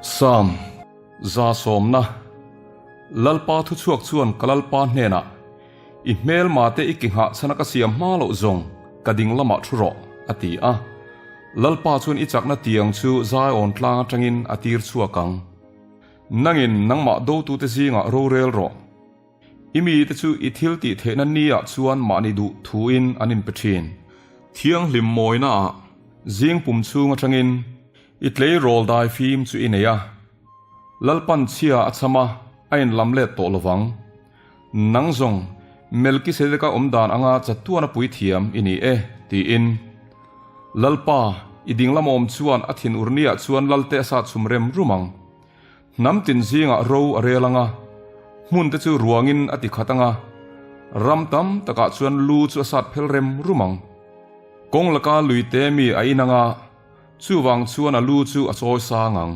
Sam, Za sawmna, Lalpa thuchhuak chuan ka Lalpa hnenah, I hmelma te i ki nghah chhana ka siam hma loh zawng ka ding lamah thu rawh, a ti a. Lalpa chuan i chakna tiang chu Zion tlang atangin a tir chhuak ang. Nangin nangmah dotute zingah rorel rawh. I mite chu i thil tih theihna niah chuan mahni duh thuin an inpe thin. Thianghlim mawinaah zing pum chhung atangin i tleirawl dai fim chu i nei a. Lalpan chhia a cham a, a inlam let tawh lovang. Nang zawng, Melkisedeka awm dan anga chatuana puithiam i ni e, tiin. Lalpa, i dinglam awm chuan a thinur niah chuan Lalte a sat chhum rem rum ang. Hnam tin zingah ro a rel ang a, hmun te chu ruangin a ti khat ang a, ram tam takah chuan lu chu a sat phel rem rum ang. Kawng laka luite mi a in ang a, chuvang chuan a lu chu a chawi sang ang.